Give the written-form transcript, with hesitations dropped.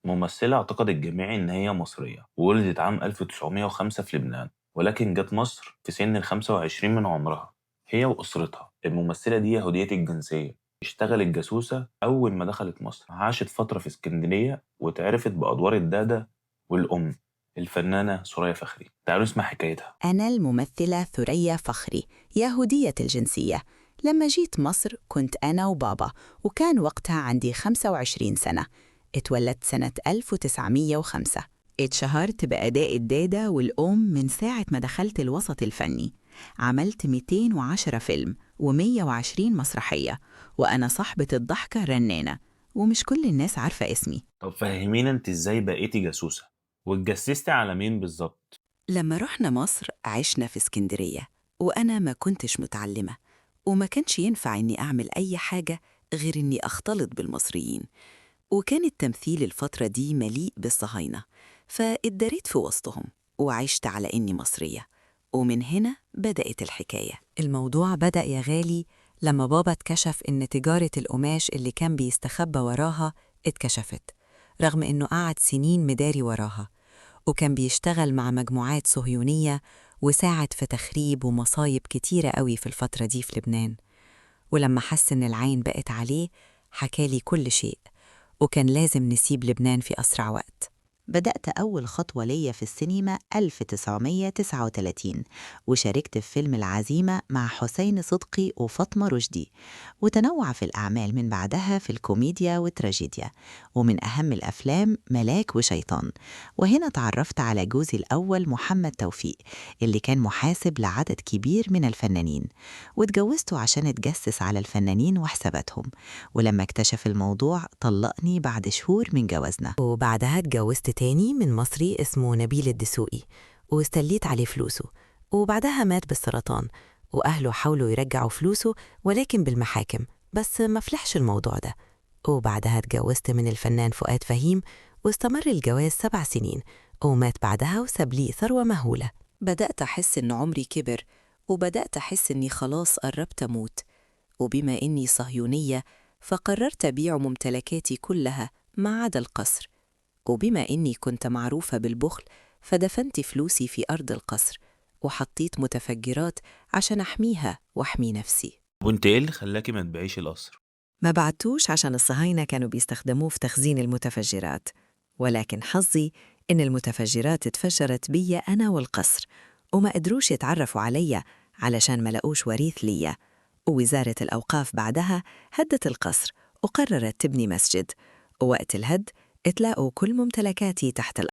ممثلة اعتقد الجميع إن هي مصرية، وولدت عام 1905 في لبنان، ولكن جت مصر في سن ال 25 من عمرها هي وأسرتها. الممثلة دي يهودية الجنسية، اشتغلت جاسوسة أول ما دخلت مصر، عاشت فترة في اسكندرية واتعرفت بأدوار الدادة والأم. الفنانة ثريا فخري، تعالوا نسمع حكايتها. أنا الممثلة ثريا فخري، يهودية الجنسية. لما جيت مصر كنت أنا وبابا، وكان وقتها عندي 25 سنة. اتولدت سنة 1905. اتشهرت بأداء الدادة والأم من ساعة ما دخلت الوسط الفني. عملت 210 فيلم و120 مسرحية، وأنا صاحبة الضحكة الرنانة، ومش كل الناس عارفة اسمي. طب فهمينا انت ازاي بقيتي جاسوسة واتجسستي على مين بالظبط؟ لما رحنا مصر عشنا في اسكندرية، وأنا ما كنتش متعلمة، وما كانش ينفع إني أعمل أي حاجة غير إني أختلط بالمصريين، وكان التمثيل الفترة دي مليء بالصهاينة، فاتداريت في وسطهم وعشت على إني مصرية، ومن هنا بدأت الحكاية. الموضوع بدأ يا غالي لما بابا اتكشف إن تجارة القماش اللي كان بيستخبى وراها اتكشفت، رغم إنه قعد سنين مداري وراها، وكان بيشتغل مع مجموعات صهيونية وساعد في تخريب ومصايب كتيرة قوي في الفترة دي في لبنان. ولما حس إن العين بقت عليه حكالي كل شيء، وكان لازم نسيب لبنان في أسرع وقت. بدأت أول خطوة ليا في السينما 1939، وشاركت في فيلم العزيمة مع حسين صدقي وفاطمة رشدي، وتنوع في الأعمال من بعدها في الكوميديا والتراجيديا، ومن أهم الأفلام ملاك وشيطان. وهنا تعرفت على جوزي الأول محمد توفيق، اللي كان محاسب لعدد كبير من الفنانين، واتجوزته عشان اتجسس على الفنانين وحساباتهم، ولما اكتشف الموضوع طلقني بعد شهور من جوازنا. وبعدها اتجوزت تاني من مصري اسمه نبيل الدسوقي، واستليت عليه فلوسه، وبعدها مات بالسرطان، وأهله حاولوا يرجعوا فلوسه ولكن بالمحاكم، بس ما فلحش الموضوع ده. وبعدها اتجوزت من الفنان فؤاد فهيم، واستمر الجواز 7 سنين، ومات بعدها وساب لي ثروة مهولة. بدأت أحس إن عمري كبر، وبدأت أحس إني خلاص قربت أموت، وبما إني صهيونية فقررت أبيع ممتلكاتي كلها ما عدا القصر، وبما إني كنت معروفة بالبخل فدفنت فلوسي في أرض القصر، وحطيت متفجرات عشان أحميها وأحمي نفسي. وانت ايه اللي خلاكي ما تبيعيش القصر؟ ما بعتوش عشان الصهاينة كانوا بيستخدموه في تخزين المتفجرات، ولكن حظي إن المتفجرات اتفجرت بيا أنا والقصر، وما قدروش يتعرفوا عليا علشان ما لقوش وريث ليا. ووزارة الأوقاف بعدها هدت القصر وقررت تبني مسجد، ووقت الهد اتلاقوا كل ممتلكاتي تحت الأرض.